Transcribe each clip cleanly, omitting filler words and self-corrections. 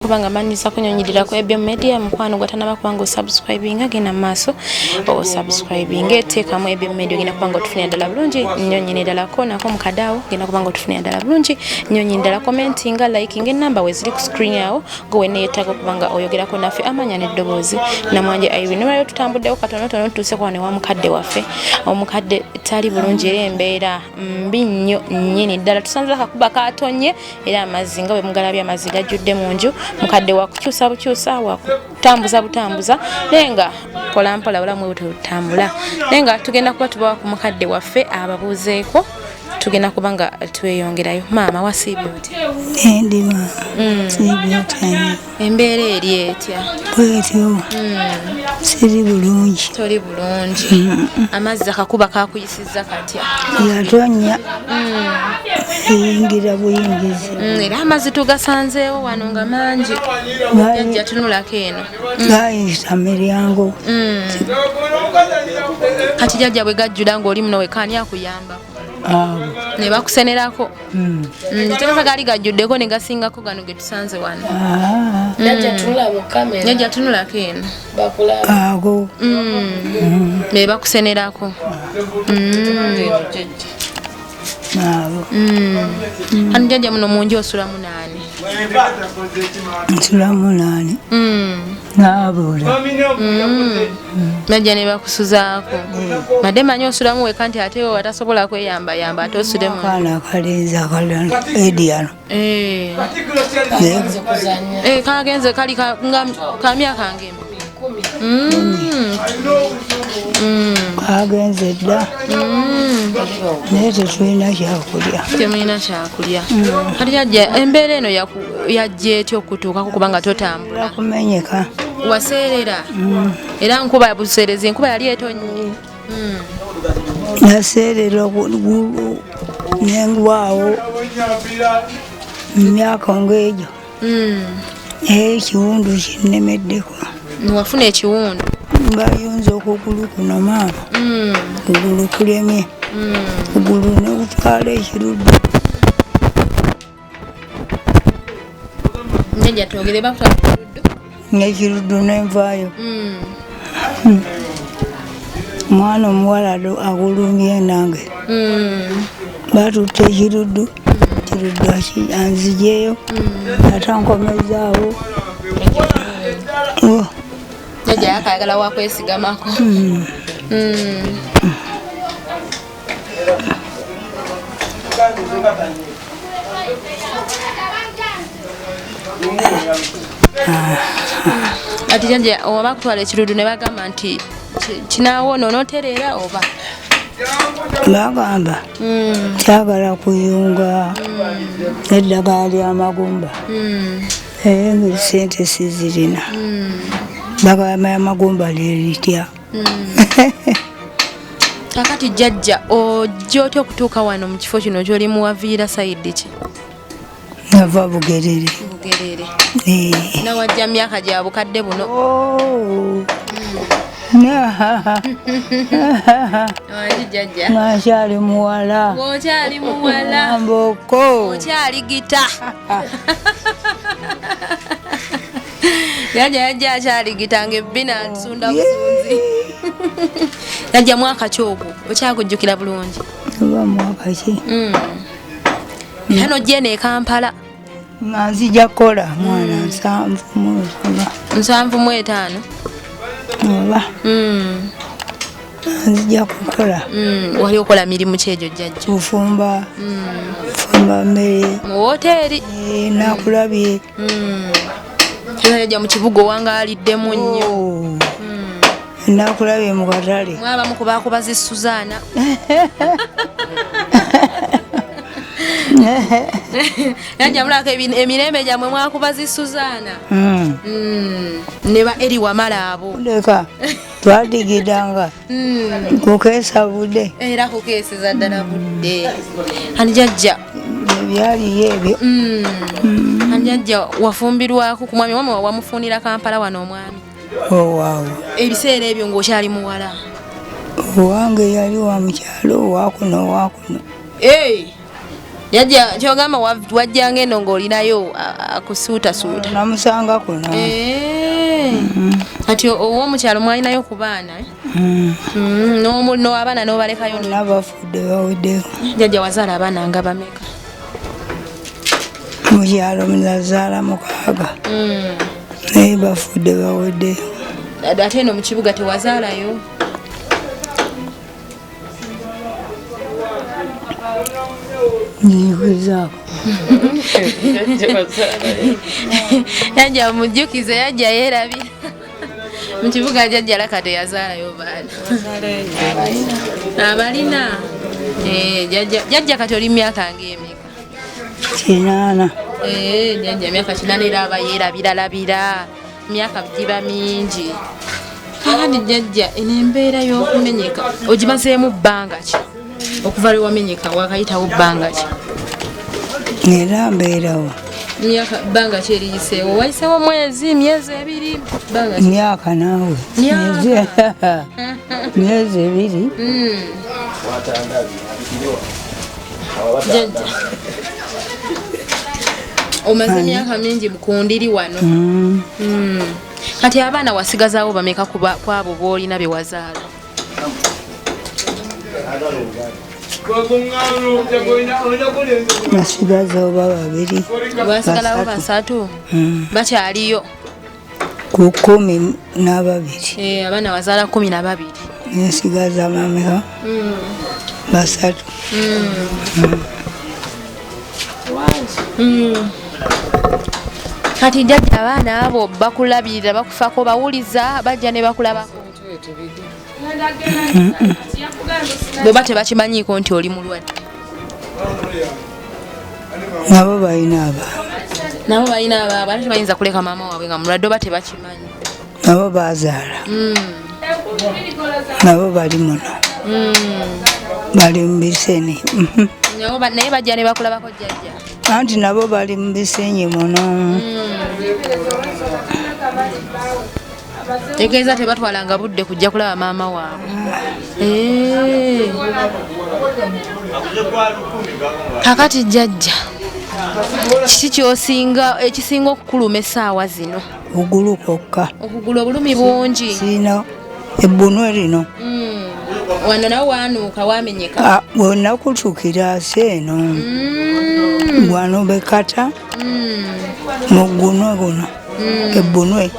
Kubanga manyisa kunyonyirira ku Ebyo Media, mukwano gwatanaba kubanga osubscribinga, genda mu maaso osubscribinga, eteekamu Ebyo Media, ogenda kubanga otufunira ddala bulungi nnyo nnyini ddala. Ko nako mukadaawo, genda kubanga otufunira ddala bulungi nnyo nnyini ddala. Commentinga, likinga, enamba we ziri ku screen awo. Gwe wenna yeetaaga okubanga oyogerako naffe, amanya n'eddoboozi Namwanje Irene. Olwaleero tutambuddewo katonotono, tutuuse ku wano ewa mukadde waffe. Omukadde tali bulungi era embeera mbi nnyo nnyini ddala. Tusanze akakuba katonye era amazzi nga bwe mugalabye, amazzi gajjudde mu nju. Mukadde wakukyusa bukyusa, wakutambuza butambuza, naye nga mpolampola bulamu bwe butambula. Naye nga tugenda kuba tubawa ku mukadde waffe ababuuzeeko, tugenda kuba nga tweyongerayo. Maama, wasiibye otya? Endi maama, siibye otya? Embeera eri etya? Bwetyo, siri bulungi. Toli bulungi? Amazzi akakuba kakuyisizza katya? Yatonya, eyingira buyingizi. Era amazzi tugasanzeewo wano nga mangi. Jajja, tunulako eno. Gayisa miryango. Kati jajja, bwe gajjula ng'oli muno weka, ani akuyambako? Abo. Ne bakusenerako? Tegeeza gaali gajjuddeko ne gasingako gano ge tusanze wano. Ah, Jajja, tunula mu kamera. Jajja, tunulako eno. Bakulaba. Ago. Ne bakusenerako. Jajja. Abo. Kati jajja, muno munju osulamu naani? Nsulamu naani? Naabula. Bajja ne bakusuzaako. Madde manyi osulamu weka, nti ate we watasobola kweyambayamba, ate osulemu. Akaana akalenzi akalala ediano. Kagenze kuzanya. Eh, kagenze kali nga ka myaka ngemu? 10. Kagenze dda, naye tetulina kyakulya. Temulina kyakulya. Kati jajja, embeera eno yajja etya okutuukako kubanga totambula? Kumenyeka. Waseerera era nkuba buseerezi, enkuba yali etonnye. Naseerera nengwawo mu myaka ngaegyo, naye ekiwundu kinnemeddeko. Wafuna ekiwundu? Bayunza okugulu kuno maama, kugulu kulemye, kugulu nekutwala ekiruddu. Jajja, twogere, bakutwala ekiruddu? Nekiruddu nenvaayo. Omwana omuwala agulumbye nange, batutte ekiruddu, kiruddu anzijeyo, ate ankomezaawo. Oh, Jajja yakayagala wakwesigamako. Ati jajja, oba kutwala ekiruddu ne bagamba nti kinaawoona onootereera oba? Bagamba kyagala kuyunga eddagala lyamagumba, naye nga sente sizirina. Bagamba amagumba leritya. Kakati jajja, ojja otya okutuuka wano mu kifo kino kyolimu? Waviira side ki? Nava Bugerere. Bugerere? Eh. Nawajja myaka gya bukadde buno? Oh. Wangi jajja? Nga nkyali muwala. Ng'okyali muwala. Mboko. Okyali gita. Jajja yajja akyali gita ng'ebbina nsunda busunzi. Jajja, mwaka ki ogwo, okyagujjukira bulungi? Oba mwaka ki? Era nojja eno e Kampala? Nga nzija kukola mwana 75 oba. 75. Oba nga nzija kukola. Wali okola mirimu ki egyo, jjajja? Kufumba, fumba mmere. Mu woteeri? Eh, nakulabye. Era jajja, mu kibuga owangaaliddemu nnyo. Oh. Nakulabye mu katale. Mwabamu ku baakuba zi Suzaana. Jajja, mulako emirembe gyammwe mwakuba zi Suzaana. Ne ba Eri Wamala abo. Leka, twadigidanga kukeesa budde. Era kukeeseza ddala budde. Ani jajja? Byaliyo ebyo. Ani jajja, wafumbirwako ku mwami wamwe? Wamufunira Kampala wano omwami? Owaawo. Ebiseera ebyo ng'okyali muwala? Owange yali wa mukyalo, owakuno owakuno. Hey! Jajja kyogamba wajjanga eno ng'olinayo akusuutasuuta. Namusanga kuno. Eh. Kati ow'omukyalo mwalinayo ku baana eh? Mm. Abaana n'obalekayo. Bonna bafudde baweddeko. Jjajja wazaala abaana nga bameka? Mukyalo nazaala 6. Naye bafudde baweddeyo. Ate eno mu kibuga tewazaalayo? Njijukizaako. Jjajja mujjukize, jjajja yeerabira. Mu kibuga jjajja laka teyazaalayo baana. Abalina. Jjajja kati oli myaka ng'emeka? 8. Jjajja myaka 8 era aba yeerabiralabira. Myaka giba mingi. Kakati jjajja eno embeera y'okumenyeka ogimazeemu bbanga ki? Okuva lwe wamenyeka wakayitawo bbanga ki? Era mbeerawo. Myaka bbanga ki eriyiseewo? Wayiseewo mwezi, myezi 2, bbanga ki? Myaka naawe. Myaka. Myezi 2. Jjajja omaze emyaka mingi ku ndiri wano. Kati abaana wasigazaawo bameka kwabo b'olina be wazaala? Nasigaza oba 2. Wasigalawo 3? Bakyaliyo? Ku 12. Abaana wazaala 12. Nsigaza bameka? 3. Kati jjajja abaana abo bakulabirira, bakufaako, bawuliza, bajja ne bakulabako? Bw'oba tebakimanyiiko nti oli mulwadde? Nabo balina abaabwe. Nabo balina abaabwe, ate tebayinza kuleka maama waabwe nga mulwadde oba tebakimanyi? Nabo bazaala. Nabo bali muno. Bali mu bisenyi. Naye bajja ne bakulabako jjajja? Anti nabo bali mu bisenyi muno. Tegeeza tebatwalanga budde kujja kulaba maama waabwe. Kakati jjajja, kiki ky'osinga ekisinga okukuluma essaawa zino? Okugulu kwokka. Okugulu obulumi bungi. Sirina ebbunwe lino. Wano nawo waanuuka, waamenyeka. Bwonna kutukira ase eno. Wano bekata mu gunwe guno. Ebbunwe.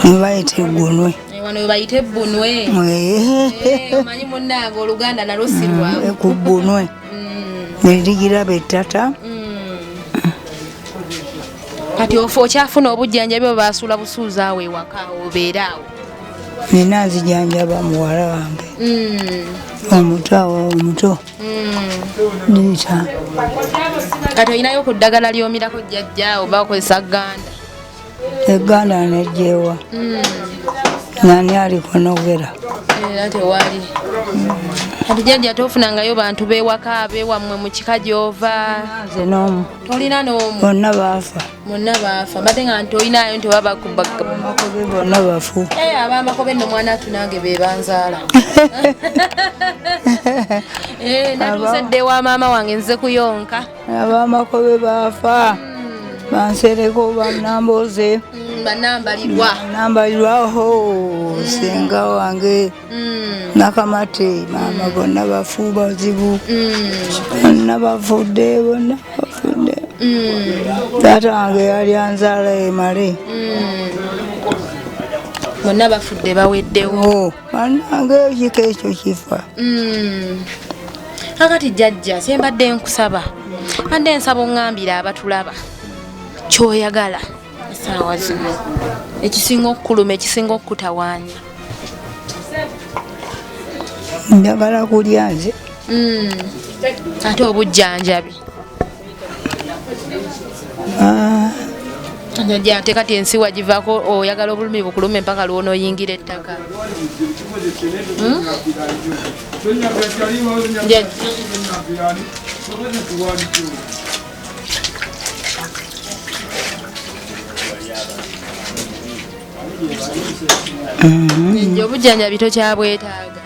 Ne bayita eggunwe. Wano we bayita ebbunwe. Omanyi munnange Oluganda nalwo si lwangu. Ku bbunwe. Ne ligiraba ettata. Kati ofa okyafuna obujjanjabi oba basuula busuuzi awo ewaka obeera awo? Nina nzijanjaba muwala wange. Omuto awo omuto. Ndiita. Kati olinayo ku ddagala ly'omirako jjajja oba okozesa gganda? Egganda nejjeewa. Nani alikunogera? Era tewali. Kati jjajja tofunangayo bantu b'ewaka ab'ewammwe mu kika gy'ova? Nze n'omu. Tolina n'omu? Bonna baafa. Bonna baafa. Mbadde nga nti olinayo nti oba Ab'amakobe bonna bafu. Ab'amakobe nno mwana attu nange be banzaala. Natuuse dda ewa maama wange nze kuyonka. Ab'amakobe baafa. Bansereko, bannamboze. Bannambalirwa. Bannambalirwa, ho, ssenga wange. Nakamate, maama bonna bafu bazibu. Bonna bafudde, bonna bafudde. Taata wange yali anzaala emale. Bonna bafudde baweddewo. Bannange ekika ekyo kifa. Kakati jjajja kye mbadde nkusaba, mbadde nsaba oŋŋambire abatulaba ky'oyagala essaawa zino, ekisinga okukuluma, ekisinga okukutawaanya. Njagala kulya nze. Ate obujjanjabi? Jjajja ate kati ensi wagivaako, oyagala obulumi bukulume mpaka lw'onooyingira ettaka. Jjajja. Jjajja obujjanjabi tokyabwetaaga?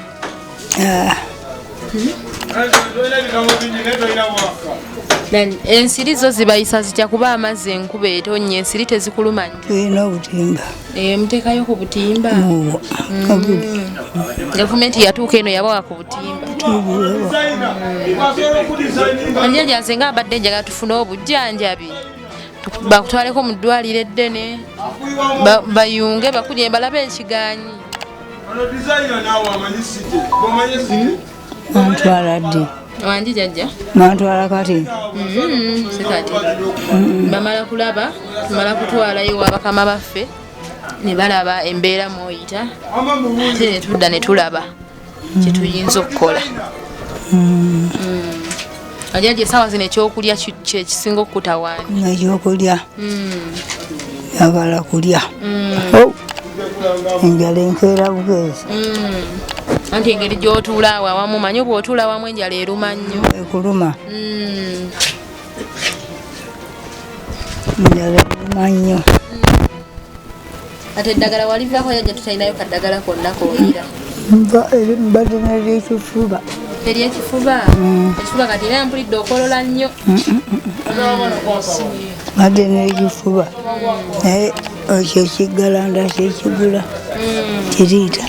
Ensiri zo zibayisa zitya kuba amazzi enkuba etonnya ensiri tezikuluma nnyo? Tulina obutimba. Muteekayo ku butimba? Gavumenti yatuuka eno yabawa ku butimba. Jjajja nze nga mbadde njagala tufune obujjanjabi bakutwaleko mu ddwaliro eddene bayunge bakulye balabe ekiganyi. Bantwala ddi? Wangi jjajja? Bantwala kati? Si kati. Bamala kulaba, tumala kutwalayo wa bakama baffe ne balaba embeera mw'oyita ate ne tudda ne tulaba kye tuyinza okukola. Jjajja essaawa zino ekyokulya kye kisinga okukutawaanya. Ekyokulya njagala kulya. Enjala enkeera bukeezi. Anti engeri gy'otuula awo awamu manyi bw'otuula awamu enjala eruma nnyo. Ekuluma. Enjala eruma nnyo. Ate eddagala walivaako jjajja tutalinayo kaddagala konna k'oyira? Mbadde n'eryekifuba. Eryekifuba? Ekifuba kati era mpulidde okolola nnyo. Mbadde n'ekifuba naye ekyo ekiggalanda kyekigula kiriita.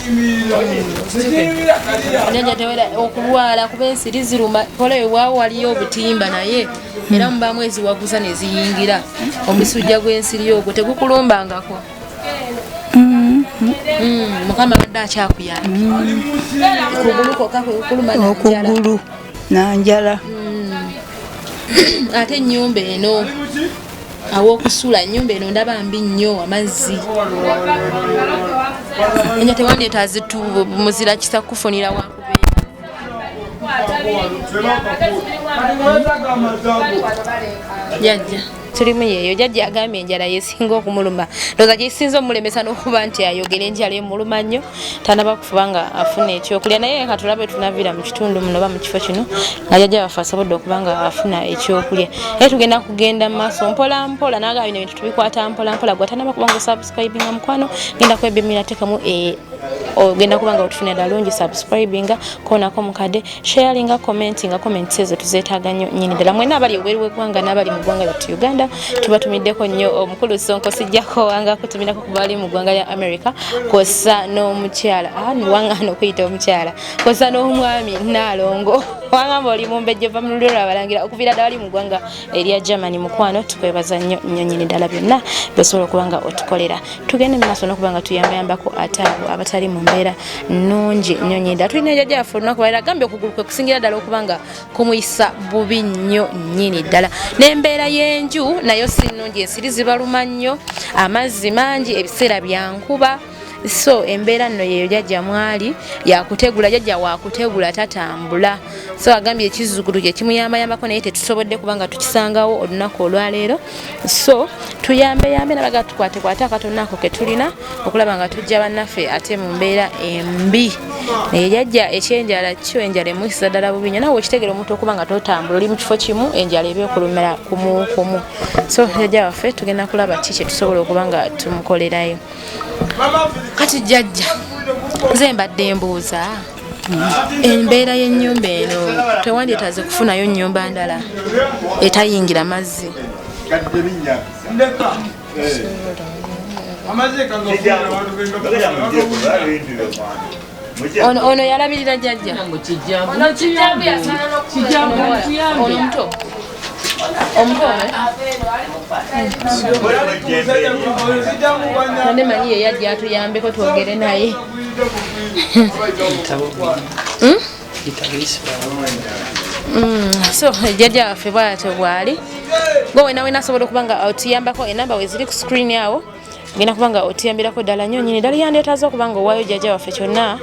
Jjajja tewera okulwala kuba ensiri ziruma kola ewaawo waliyo obutimba naye era mubaamu eziwaguza ne ziyingira omusujja gw'ensiri ogwo tegukulumbangako. Mukama abadde akyakuyambye. Okugulu kwokka kwe kukuluma na njala. Okugulu na njala. Ate ennyumba eno aw'okusula ennyumba eno ndaba mbi nnyo amazzi. Enya tewandyetaaze muzira kisa kukufunira wakubeera. Jjajja tulimu yeeyo. Jjajja agambye enjala yesinga okumuluma. Ndowooza gyesinze omulemesa n'okuba nti ayogera enjala emuluma nnyo tanaba kufuba nga afuna ekyokulya naye ka tulabe tunaviira mu kitundu muno oba mu kifo kino nga jjajja waffe asobodde okuba nga afuna ekyokulya. Naye tugenda kugenda mu maaso mpola mpola n'agamba bino ebintu tubikwata mpola mpola. Gwe atanaba kuba nga osubscribinga mukwano genda kwebimira teekamu ogenda kuba nga otufunira ddala lungi subscribinga koonako mukadde sharinga commentinga comments ezo tuzeetaaga nnyo nnyini ddala. Mwenna abali ebweru w'eggwanga n'abali mu ggwanga lyattu Uganda tubatumiddeko nnyo omukulu Sonko sijjako wanga kutumirako ku bali mu ggwanga lya America kw'ossa n'omukyala wangana okuyita omukyala kw'ossa n'omwami Nnaalongo wangamba oli mumbejja ova mu lulyo lw'abalangira okuviira ddala bali mu ggwanga erya Germany. Mukwano tukwebaza nnyo nnyo nnyini ddala byonna by'osobola okuba nga otukolera. Tugende mu maaso n'okuba nga tuyambayambako ate abo abatali mu mbeera nnungi nnyo nnyini ddala. Tulina jjajja waffe olunaku lwaleero agambye okugulu kwe kusingira ddala okuba nga kumuyisa bubi nnyo nnyini ddala. N'embeera y'enju nayo si nnungi, ensiri zibaluma nnyo, amazzi mangi, ebiseera bya nkuba. So embeera nno yeeyo jjajja mwali yakutegula, jjajja wakutegula tatambula. So agambye ekizzukulu kye kimuyambayambako naye tetusobodde kuba nga tukisangawo olunaku olwaleero. So tuyambeyambe nabaga tukwatekwate akatono ako ke tulina okulaba nga tujja bannaffe ate mu mbeera embi. Naye jjajja ekyenjala kyo enjala emuyisiza ddala bubi nnyo. Naawe okitegera omuntu okuba nga totambula oli mu kifo kimu enjala eba ekulumira kumu kumu. So jjajja waffe tugenda kulaba ki kye tusobola okuba nga tumukolerayo. Kati jjajja nze mbadde mbuuza embeera y'ennyumba eno tewandyetaaze kufunayo nnyumba ndala etayingira mazzi? Ono yalabirira jjajja. Ono omuto. Omuto ono. Nande manyi ye yajja atuyambeko twogere naye. So jjajja waffe bw'atyo bw'ali. Gwe wena wena asobola okuba nga otuyambako enamba we ziri ku screen awo. Ngenda kuba nga otuyambirako ddala nnyo nnyini ddala. Yandyetaaze okuba nga owaayo jjajja waffe kyonna,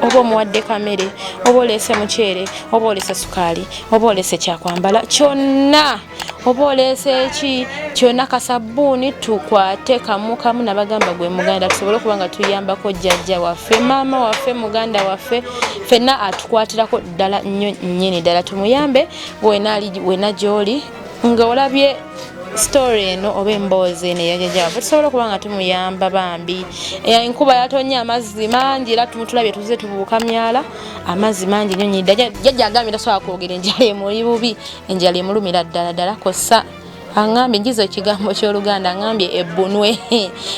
oba omuwadde kamere, oba oleese muceere, oba oleese sukaali, oba oleese kyakwambala kyonna, oba oleese ki kyonna, kasabbuuni, tukwate kamu kamu nabagamba gwe muganda tusobole okuba nga tuyambako jjajja waffe, maama waffe, muganda waffe, ffenna atukwatirako ddala nnyo nnyini ddala. Tumuyambe wena ali wena gy'oli nga olabye Story eno oba emboozi eno eya jjajja waffe tusobola okuba nga tumuyamba bambi. Enkuba yatonye amazzi mangi era tumutulabye tuze tubuuka myala amazzi mangi nnyo nyidda. Jjajja agambye tasobola kwogera, enjala emuli bubi, enjala emulumira ddala ddala. Kw'ossa aŋŋambye njiza ekigambo ky'Oluganda, aŋŋambye ebbunwe,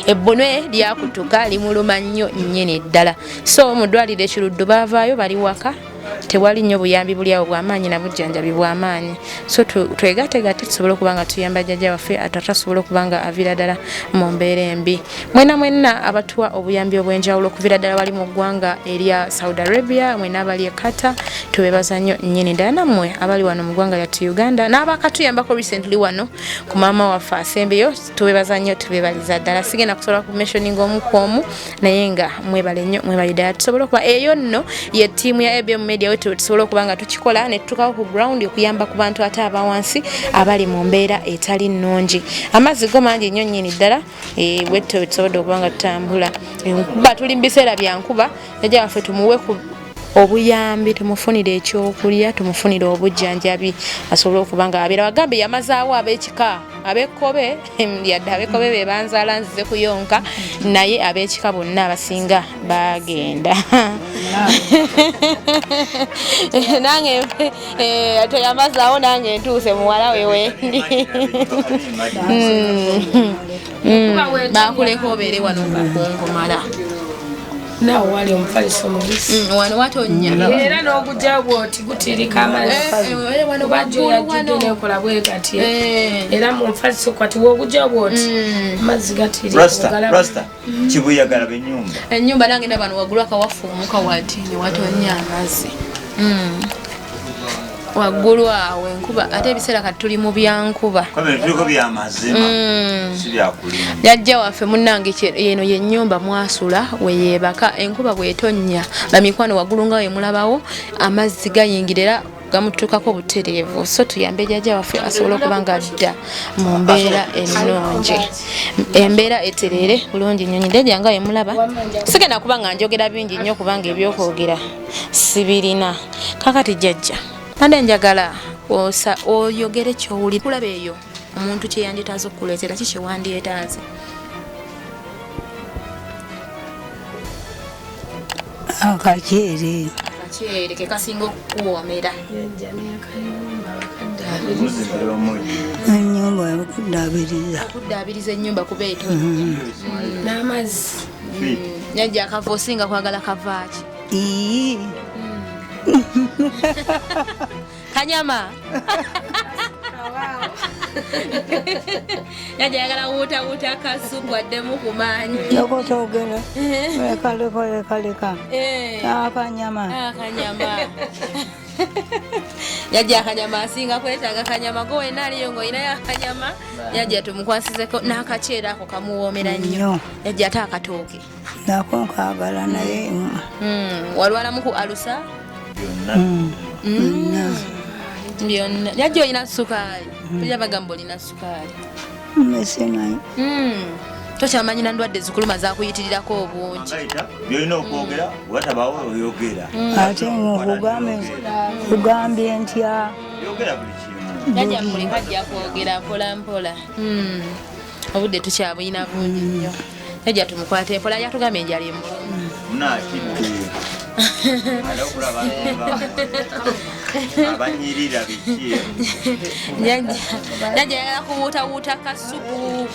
ebbunwe lyakutuka limuluma nnyo nnyini ddala. So mu ddwaliro ekiruddu baavaayo bali waka, tewali nnyo buyambi buli awo bw'amaanyi na bujjanjabi bw'amaanyi. So twegategatte tusobole okuba nga tuyamba jjajja waffe ate asobole okuba nga aviira ddala mu mbeera embi. Mwena mwenna abatuwa obuyambi obw'enjawulo okuviira ddala wali mu ggwanga erya Saudi Arabia, mwena abali e Qatar tubebaza nnyo nnyini ddala, nammwe abali wano mu ggwanga lyattu Uganda n'abakatuyambako recently wano ku maama waffe asembeyo, tubebaza nnyo, tubebaliza ddala. Sigenda kusobola ku mentioning omu ku omu, naye nga mwebale nnyo, mwebale ddala. Tusobole okuba eyo nno ye ttiimu ya ABM Media wetu, tusobole okuba nga tukikola ne tutuukawo ku ground okuyamba ku bantu ate abawansi abali mu mbeera etali nnungi. Amazzi go mangi nnyo nnyini ddala, bwetto tusobodde okuba nga tutambula. Enkuba, tuli mu biseera bya nkuba. Jjajja waffe tumuwe ku obuyambi, tumufunire ekyokulya, tumufunire obujjanjabi asobole okuba nga abeera. Wagambe yamazaawo ab'ekika ab'ekkobe, yadde ab'ekkobe be banzaala nzize kuyonka, naye ab'ekika bonna abasinga bagenda. Nange teyamazaawo, nange ntuuse muwala we wendi. Bakuleka obeere wano kukunkumala. Naawe wali omufaliso omubisi. Wano watonnya. Era n'ogujja bwoti gutiirika amazzi. Wano kuba gyo waggulu yajjudde wano. Nekola bwe gati era mu mufaliso kati wogujja bwoti amazzi gatiirika. Rasta, ogalaba. Rasta, kibuyagala benyumba. Ennyumba nange ndaba wano waggulu akawafuumuka wati ne watonnya amazzi. Waggulu awo enkuba, ate ebiseera kati tuli mu byankuba. Kabere tuliko bya mazima. Si bya kulima. Jjajja waffe munnange, eno yennyumba mwasula weyeebaka. Enkuba bw'etonnya, bamikwano, waggulu nga wemulabawo amazzi gayingira era gamutuukako butereevu. So tuyambe jjajja waffe asobole okuba nga adda mu mbeera ennungi, embeera etereere bulungi nnyo. Jjajja nga wemulaba, sigenda kuba nga njogera bingi nnyo kubanga ebyokwogera sibirina. Kakati jjajja, badde njagala osa oyogere kyowulira kulaba eyo omuntu kyeyandyetaaze okukuleetera, ki kyewandyetaaze? Akaceere. Akaceere ke kasinga okukuwoomera. Jjajja n'akayumba bakadde. Muzimbira omujji. Ennyumba okuddaabiriza. Okuddaabiriza ennyumba kuba etonya. N'amazzi. Jjajja, akava osinga kwagala kavaaki? Ii. Kanyama. Jjajja ayagala wuutawuuta kasupu addemu ku maanyi. Yokotoogera leka leka leka leka. Akanyama. Akanyama. Jjajja akanyama asinga kwetaaga kanyama. Go wenna aliyo ng'olinayo akanyama, jjajja tumukwasizeko n'akaceera ako kamuwoomera nnyo. Nnyo. Jjajja, ate akatooke? Nako nkaagala naye Walwalamu ku alusa? Byonna. Byonna. Byonna. Jjajja, olina sukaali? Tulya bagamba olina sukaali. Mbese naye. Tokyamanyi na ndwadde zikuluma zakuyitirirako obungi. Angaita byolina okwogera watabawo oyogera. Ate nkugambye ntya? Yogera buli kimu. Jjajja muleka ajja kwogera mpola mpola. Obudde tukyabulina bungi nnyo. Jjajja tumukwate mpola, yatugambye enjala emuluma. Munakidde. Ate okulaba abanyirira biki? Jjajja jjajja ayagala kuwuutawuuta kasupu.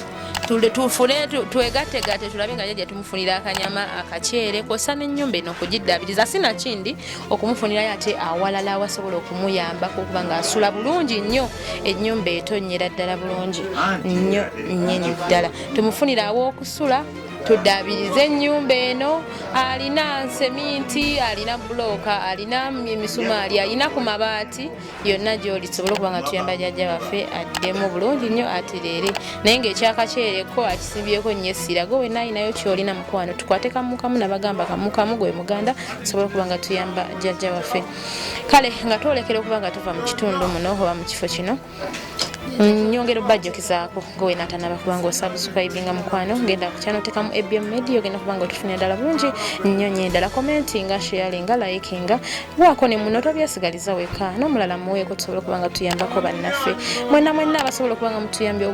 Tufune twegattegatte tulabe nga jjajja tumufunira akanyama, akaceere, kwossa n'ennyumba eno okugiddaabiriza, sinakindi okumufunirayo ate awalala awasobola okumuyambako okuba ng'asula bulungi nnyo. Ennyumba etonnyera ddala bulungi nnyo nnyini ddala. Tumufunire aw'okusula, tuddaabirize ennyumba eno. Alina seminti, alina bulooka, alina emisumaali, alina ku mabaati. Yonna gy'oli tusobole okuba nga tuyamba jjajja waffe addemu bulungi nnyo atereere, naye ng'ekyakakyereko akisimbyeko nnyo essira. Gwe wenna alinayo kyolina, mukwano, tukwate kamukamu. Nabagamba kamukamu gwe muganda, tusobole okuba nga tuyamba jjajja waffe. Kale nga twolekera okuba nga tuva mu kitundu muno oba mu kifo kino. Nyongera obajjukizaako gwe natanaba kubanga osubscribinga, mukwano, genda ku channel, tekamu ABM Media, ogenda kubanga otufunira ddala bulungi nnyo nnyo ddala. Commentinga, sharinga, likinga, waako ne muno, tobyesigaliza weka, n'omulala muweeko, tusobole okuba nga tuyambako bannaffe. Mwenna mwenna abasobola okuba nga mutuyambye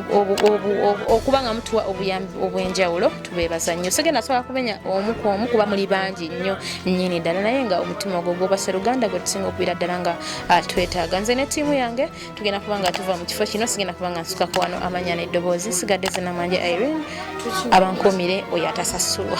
okuba nga mutuwa obuyambi obw'enjawulo, tubeebaza nnyo. Sigenda sobola kumenya omu ku omu kuba muli bangi nnyo nnyini ddala, naye nga omutima ogwo gw'obasseruganda gwe tusinga okubeera ddala nga twetaaga. Nze ne ttiimu yange tugenda kuba nga tuva mu kifo kino. Sigenda kuba nga nsukako wano amanya n'eddoboozi, sigadde ze Namanje Irene, abankuumire oyo atasasulwa.